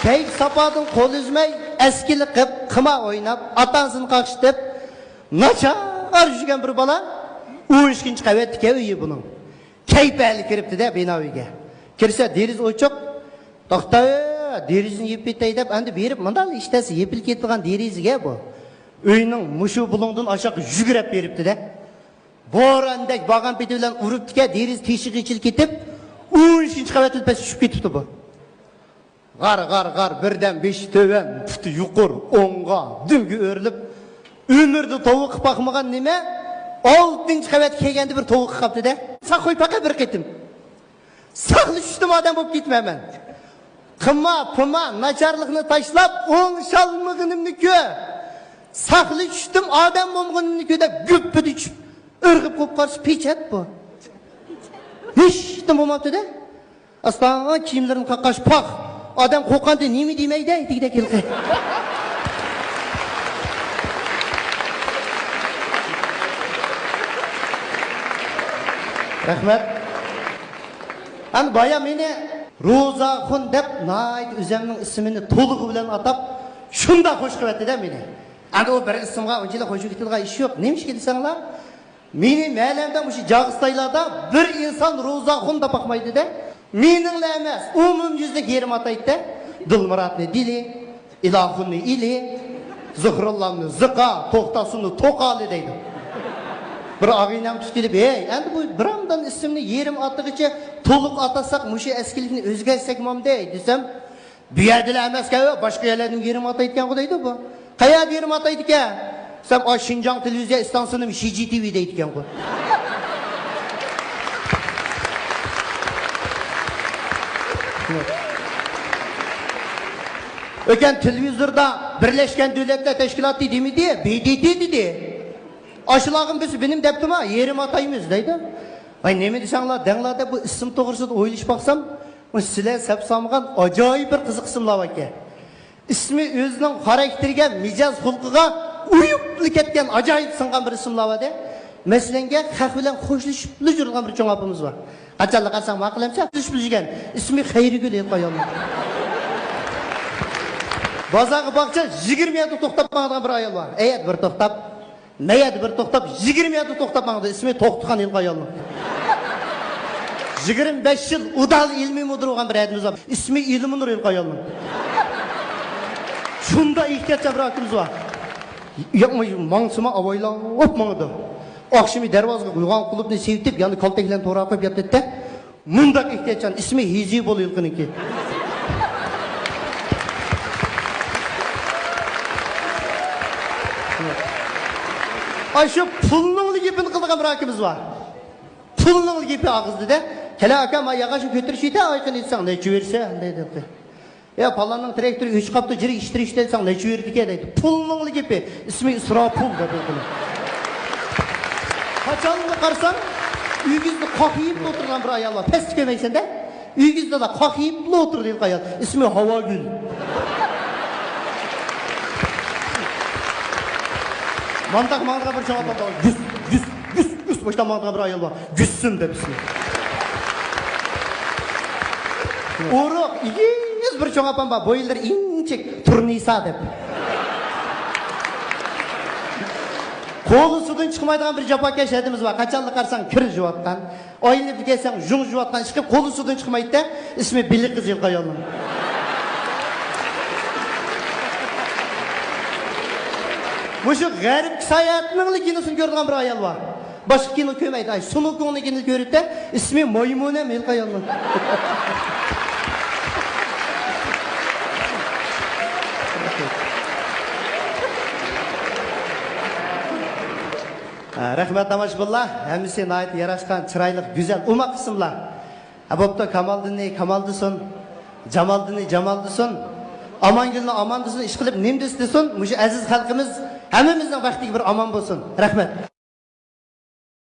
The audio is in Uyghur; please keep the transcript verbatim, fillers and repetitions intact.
كەيپ ساپادىن قول ئۈزمەي، ئەسكىلىك قىپ، قىمار ئويناپ، ئاتا-ئانىسىنى قاقشىتىپ، ناچار يۈرگەن بىر بالا، ئون ئىككىنچى قەۋەتتىكەن ئۆيى بۇنىڭ. كەيپى ھەلى كىرىپتۇ-دە بىنا ئۆيگە. كىرسە دېرىزە ئوچۇق. توختا، دېرىزىنى يېپىپ كېتەي دەپ، ئەمدى بېرىپ مۇنداق ئىشتەسى يېپىلىپ كېتىدىغان دېرىزىگە بۇ. ئۆينىڭ مۇشۇ بۇلۇڭدىن ئاشاققا يۈگۈرۈپ بېرىپتۇ-دە. بوران دەك بارغان پېتى بىلەن ئۇرۇپتىكەن، دېرىزە تېشىقى ئېچىلىپ كېتىپ، ئون ئىككىنچى قەۋەتتىن پەس چۈشۈپ كېتىپتۇ بۇ. غار، غار، غار، بىردەم بېشى تۆۋەن، پۇتى يۇقىرى، ئوڭغا، دۈمگە ئۆرۈلۈپ، ئۆمرىدە توۋا قىلىپ باقمىغان نېمە، ئالتىنچى قەۋەتكە كەلگەندە بىر توۋا قىلىپ قاپتۇ-دە. ساق قوي، پەقەت بىر قېتىم. ساقلى چۈشتۈم ئادەم بولۇپ كېتىمەن مەن. قىما، پىما، ناچارلىقنى تاشلاپ، ئوڭشالمىغىنىمنى كۆر. ساقلى چۈشتۈم ئادەم بولمىغىنىمنى كۆر دەپ، گۈپپىدە چۈشۈپ، ئىرغىپ قوپقاچ پېچەت بۇ. ھېچنېمە بولماپتۇ-دە. ئاستا كىيىملىرىنى قاققاچ، پاخ! ئادەم قورققاندا نېمە دېمەيدۇ دېگۈدەك ھېلىقى. رەھمەت. ئەمدى بايا مېنى روزاخۇن دەپ ناھايىتى ئۆزۈمنىڭ ئىسمىنى تولۇقى بىلەن ئاتاپ، شۇنداق خوش قىلىۋەتتى-دە مېنى. ئەمدى ئۇ بىر ئىسىمغا ئۇنچىلىك خوش كېتىدىغان ئىش يوق. نېمىشقا دېسەڭلار، مېنى مەلەمدە مۇشۇ جاغىستايلاردا بىر ئىنسان روزاخۇن دەپ باقمايدۇ-دە. مېنىڭلا ئەمەس، ئومۇميۈزلۈك يېرىم ئاتا ئېيتتى. دىلمۇراتنى دىلى، ئىلاخۇننى ئىلى، زۇھرۇللانى زىقا، توختاسۇننى توقالى دەيدۇ. بىر ئاغىنەم تۇتۇپ كېلىپ، ھەي، ئەمدى بۇ بىرەمدان ئىسىمنى يېرىم ئاتىغىچە تولۇق ئاتاساق، مۇشۇ ئەسكىلىكنى ئۆزگەرتسەكمامدەي دېسەم، بۇ يەردىلا ئەمەسكەن، باشقا يەرلەردىمۇ يېرىم ئاتا ئېيتكەنغۇ دەيدۇ بۇ. قەيەردە يېرىم ئاتا ئېيتىدىكەن؟ دېسەم، ئا شىنجاڭ تېلېۋىزىيە ئىستانسىسىنىمۇ شى جى تى ۋى دەيدىكەنغۇ. ئۆكەن تېلېۋىزوردا بىرلەشكەن دۆلەتلەر تەشكىلاتى دېمىدى، بى دى تى دېدى. ئاشۇلارغىمۇ بىز بىنىم دەپتىما، يېرىم ئاتايمىز دەيدۇ. ۋاي، نېمە دېسەڭلار دەڭلار دەپ بۇ ئىسىم توغرىسىدا ئويلىشىپ باقسام، بۇ سىلەر سەپ سالمىغان ئاجايىپ بىر قىزىق ئىسىملار باركەن. ئىسمى ئۆزىنىڭ خاراكتېرىگە، مىجەز خۇلقىغا ئۇيۇپلا كەتكەن ئاجايىپ سىڭغان بىر ئىسىملار بار-دە. مەسىلەنگە، خەق بىلەن خوشلىشىپلا يۈرىدىغان بىر چوڭ ئاپىمىز بار. قاچانلا قارىساڭ ماقۇل ئەمسە، خوشلىشىپلا يۈرگەن. ئىسمى خەيرىگۈل ھېلىقى ئايالنىڭ. بازارغا باقسا يىگىرمە يەردە توختاپ ماڭىدىغان بىر ئايال بار. ئەيەردە بىر توختاپ، مەيەردە بىر توختاپ، يىگىرمە يەردە توختاپ ماڭىدۇ. ئىسمى توختىخان ھېلىقى ئايالنىڭ. يىگىرمە بەش يىل ئۇدال ئىلمىي مۇدىر بولغان بىر ئادىمىمىز بار. ئىسمى ئىلمىنۇر ھېلىقى ئايالنىڭ. شۇنداق ئېھتىياتچان بىر ئاكىمىز بار. ياقمۇ ماڭسىمۇ ئاۋايلاپ ماڭىدۇ. ئاخشىمى دەرۋازىغا يوغان قۇلۇپنى سېلىپ، يەنە كالتەكلەرنى توراپ قويۇپ ياتىدىدە. مۇنداق ئېھتىياتچان، ئىسمى ھېزى بول ھېلىقىنىڭكى. ئاشۇ پۇلنىڭلا گېپىنى قىلىدىغان بىر ئاكىمىز بار. پۇلنىڭلا گېپى ئاغزىدا-دە. كەلە ئاكا، ما ياغاچنى كۆتۈرۈشۈيتە، ئايقىنى ئېيتساڭ، نەچچە بېرىسەن دەيدۇ. يا، پالاننىڭ تىراكتورى ئۆچ قاپتۇ، جىرى ئىشتىرىشتى دېسەڭ، نەچچە بېرىدىكەن دەيدۇ. پۇلنىڭلا گېپى. ئىسمى ئىسراپۇل دەپ ئېيتىلىدۇ. قاچانلا قارىساڭ، ئۆگزىدە قاقىيىپلا ئولتۇرغان بىر ئايال بار. پەستە كۆرمەيسەن-دە. ئۆگزىدىلا قاقىيىپلا ئولتۇرىدۇ ھېلىقى ئايال. ئىسمى ھاۋاگۈل. مانداق ماڭىدىغان بىر چوڭ ئاپام بار. گۈس، گۈس، گۈس، گۈس باشلاپ ماڭىدىغان بىر ئايال بار. گۈلسۈم دەپ ئىسمى. ئورۇق، ئېگىز بىر چوڭ ئاپام بار. بويلىرى ئىنچىك، تۇرنىسا دەپ. قولى سۇدىن چىقمايدىغان بىر جاپاكەش ھەدىمىز بار. قاچانلا قارىساڭ، كىر يۇۋاتقان. ئايلىنىپ كەلسەڭ، يۇڭ يۇۋاتقان ئىشقىلىپ، قولى سۇدىن چىقمايدۇ-دە، ئىسمى بېلىق قىز ھېلىقى ئايالنىڭ. مۇشۇ غەربكە ساياھەتنىڭلا كىنوسىنى كۆرىدىغان بىر ئايال بار. باشقا كىنو كۆرمەيدۇ. ئاي، سۇنۇكۇڭنىڭ كىنو كۆرىدۇ-دە، ئىسمى مايمۇنەم ھېلىقى ئايالنىڭ. ھە، رەھمەت، تاماشىبىنلار. ھەممىسى ناھايىتى ياراشقان، چىرايلىق، گۈزەل، ئوماق ئىسىملار. ھە، بوپتۇ، كامالدىنى كامالدىسۇن، جامالدىنى جامالدىسۇن، ئامانگۈلنى ئاماندىسۇن، ئىشقىلىپ نېمە دېسە دېسۇن، مۇشۇ ئەزىز خەلقىمىز ھەممىمىزنىڭ بەختىگە بىر ئامان بولسۇن. رەھمەت.